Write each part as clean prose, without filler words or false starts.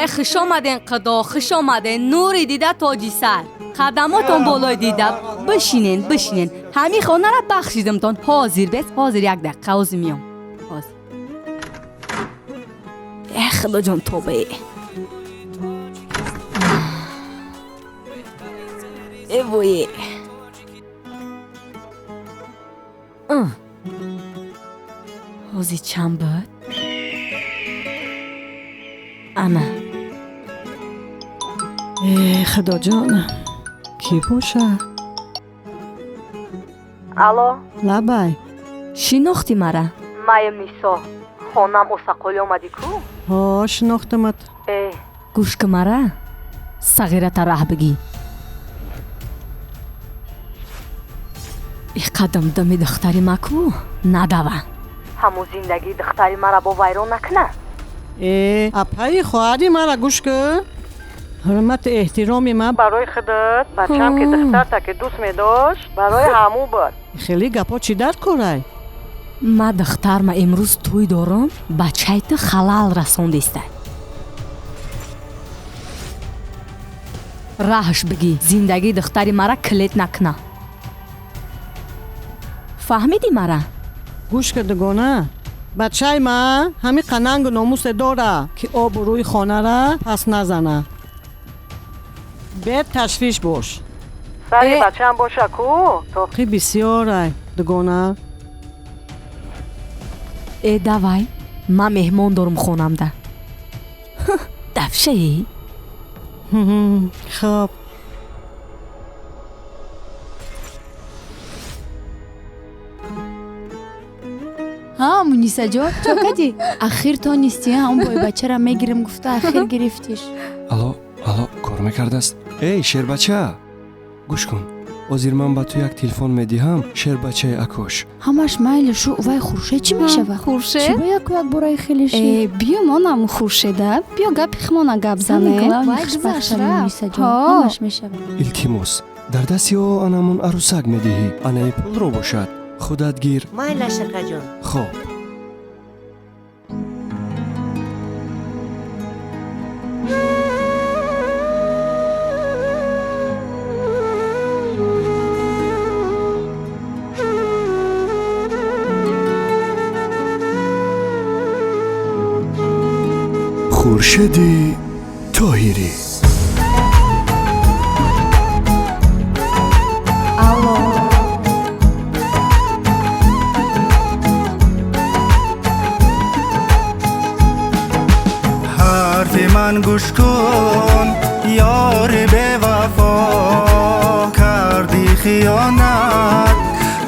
Э, хуш омаден, қудо, хуш омаден, нури дида, тоҷи сар, қадамотон болои дида. Бишинен, бишинен. Ҳамин хонара бахшидимтон. Ҳозир бес, ҳозир, як дақиқа, ҳозир миём, ҳозир. Э, худоҷон, тобе! Э, вое! Ҳозир чанд буд? Ана. Э, худоҷон, кӣ бошад? Алло. Лабай. Шинохтӣ мара? Маем Нисо, хонам осақолӣ омадӣ ку. Ҳо, шинохтамат. Э, гӯш ки, мара сағирата раҳ бигӣ. И қадамдами духтари ма ку надава, ҳамун зиндагии духтари мара бо вайрон накуна. Э, апаи хоҳари мара гӯш кӣ. Ҳурмату эҳтироми ман барои худат, бачам ки духтарта ки дӯст медошт, барои ҳамӯ буд. Хеле гапҳо чӣ дар корай? Ма духтарма имрӯз тӯй дорам, бачаи ту халал расондиста. Раҳш бигӣ, зиндагии духтари мара килет накуна. Фаҳмидӣ мара? Гӯш ки, дугона, бачаи ман ҳамин қанангу номусе дора, ки обу рӯи хонара пас назана. Бед ташвиш бош. Сари бачаам боша ку тоқӣ бисёрай, дугона. Э, давай, ман меҳмон дорум хонамда. Дафшаи. Хоб. Ҳа, Мунисаҷон, чо кардӣ? Ахир тонистӣ, он бойбачара мегирем гуфта, ахир гирифтиш. Алло, алло, кор мекардааст. Эй, шербача, гӯш кун, ҳозир ман ба ту як телефон медиҳам, шербачаи акош. Ҳамаш майли, шу вай Хуршед чӣ мешавад? Хуршед? Чӣ бо яку як бораи хеле ши? Э, биё монам, Хуршеда, биё гапи химона гап занем. Вай гузашт, Мунисаҷон, ҳамаш мешавад. Илтимос, дар дасти ӯ анамон арӯсак медиҳӣ, анаи пулро бошад худат гир. Майла, ширқаҷон. Хоб. Хуршеди Тоҳирӣ. Алло. Ҳарфи ман гӯш кун, ёри бевафо, кардӣ хиёнат,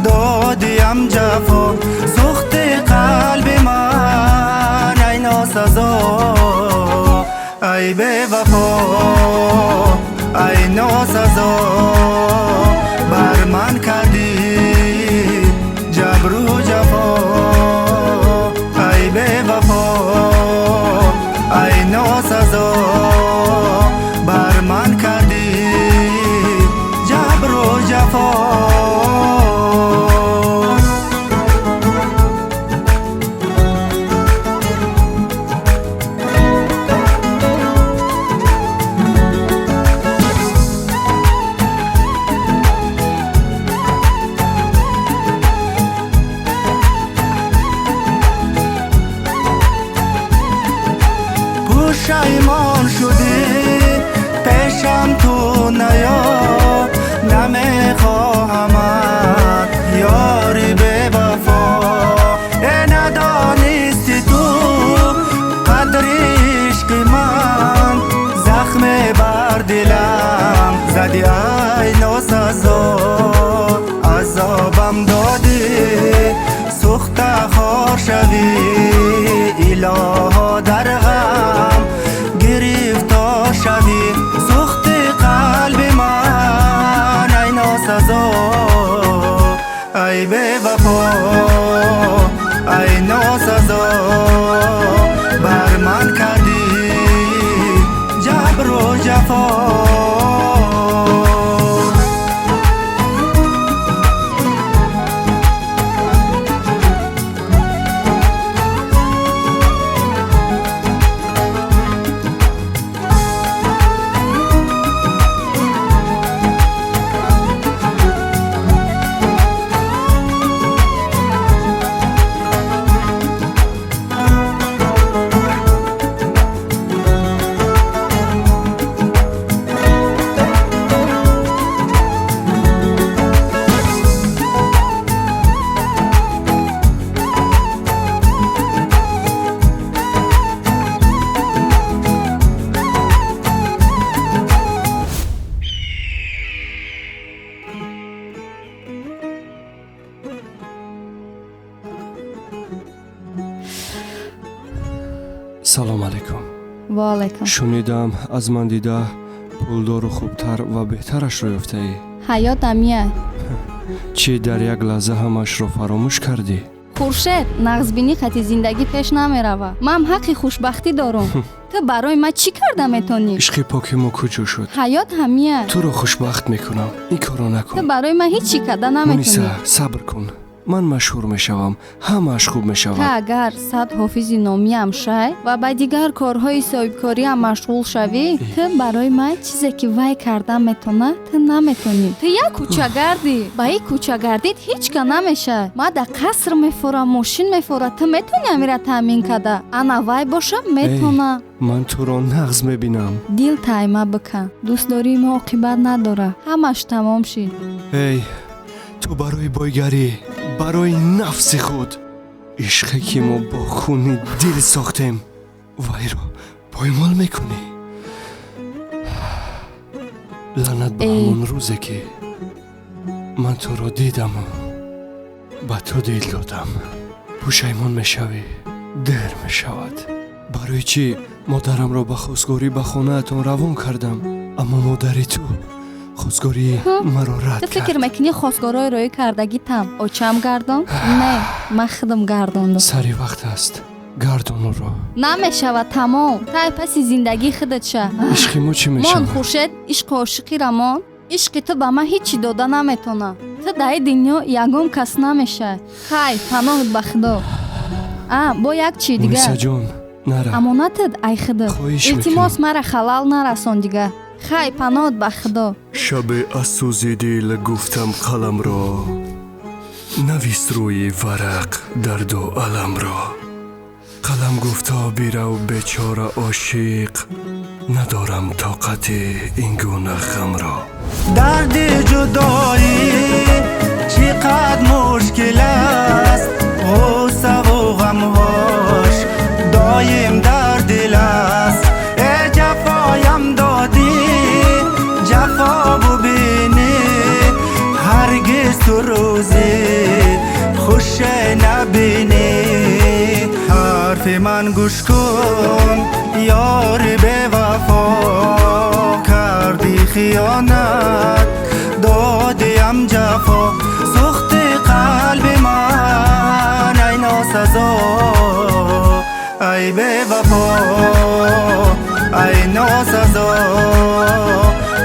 додиам ҷафо, сӯхти қалби ман, ай носазо, ай бевафо, ай носазо, бар ман кардӣ ҷабру ҷафо, ай бевафо, ай носазо, бар ман кардӣ ҷабру ҷафо. Пушаймон шудӣ, пешам ту наё, намехоҳамат, ёри бевафо. Э, надонисти ту қадри ишқи ман, захме бар дилам задӣ, ай носазо, азобам додӣ, сӯхта хор шавӣ, илоҳо, дар ғам гирифтор шавӣ, сӯхти қалби ман, ай носазо, ай бевафо, ай носазо, бар ман кардӣ ҷабру ҷафо. Салом алейкум. Ва алайкум. Шунидам, аз ман дида пулдору хубтар ва беҳтарашро ёфтаӣ. Ҳаёт амия. Чӣ дар як лаҳза ҳамаашро фаромӯш кардӣ? Хуршед, нағзбинӣ хати зиндагӣ пеш намерава. Ман ҳаққи хушбахтӣ дорум. Ту барои ман чӣ карда метонӣ? Ишқи поки мо куҷо шуд? Ҳаёт ҳамия. Туро хушбахт мекунам. Ин корро Ту накун. барои ман ҳеҷ чӣ карда наметонӣ. Муниса, сабр кун. Ман машҳур мешавам, ҳамааш хуб Ту мешавад. Агар 100 ҳофизи номиам шай ва ба дигар корҳои соҳибкориам машғул шавӣ, ту барои ман чизе ки вай карда метона, ту наметонӣ. Ту як кӯчагардӣ. Ба ин кӯчагардит ҳеҷ ка намешавад. Ман дар қаср мефорам, мошин мефора, ту метонӣ амира таъмин карда? Ана вай боша, метона. Ман туро нағз мебинам. Дил тайма бикан. Дӯстдории мо оқибат надора, ҳамаш тамом шид. Эй, ту барои бойгарӣ, барои нафси худ ишқе ки мо бо хуни дил сохтем, вайро поймол мекунӣ. Лаънат ба Эй. ҳамон рӯзе, ки ман туро дидаму ба ту дил додам. Пушаймон мешавӣ, дер мешавад. Барои чӣ модарамро ба хостгорӣ ба хонаатон равон кардам, аммо модари ту хостгории маро рад Ту фикр кард? Мекунӣ, хостгорои роӣ кардагитам очам гардон? Не, ман худам гардондам. Сари вақт аст, гардон ӯро. Намешавад, тамом. Тай паси зиндагии худат ша. Ишқи мо чӣ Мон, мешавад? Хуршед, ишқу ошиқира мон. Ишқи ту ба ман ҳеҷ чӣ дода наметона. Ту дар ин дунё ягон кас намешавӣ. Хай, паноҳат ба Худо. А бо як чи дигар. Мунисаҷон, нара. Амонатат ай худо. Хоҳиш Илтимос, мекунам. мара халал нарасон дигар. Хай, паноҳат ба Худо. Шабе аз сӯзи дил гуфтам қаламро, навис рӯи варақ дарду аламро. Қалам гуфто: бирав, бечора ошиқ, надорам тоқати ин гуна ғамро. Дарди ҷудоӣ чӣ қад мушкил аст, ғуссаву ғамҳош доим дар дил аст. Э ҷафоям додӣ, ҷафо бубинӣ, ҳаргиз ту рӯзӣ хуше набинӣ. Ҳарфи ман гӯш кун, ёри бевафо, кардӣ хиёнат, додиам ҷафо, сӯхти қалби ман, ай носазо, ай бевафо, ай носазо,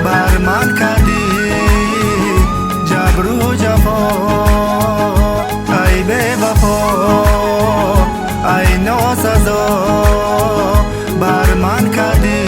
бар ман кардӣ ҷабру ҷафо, ай бевафо, ай носазо, бар ман кардӣ.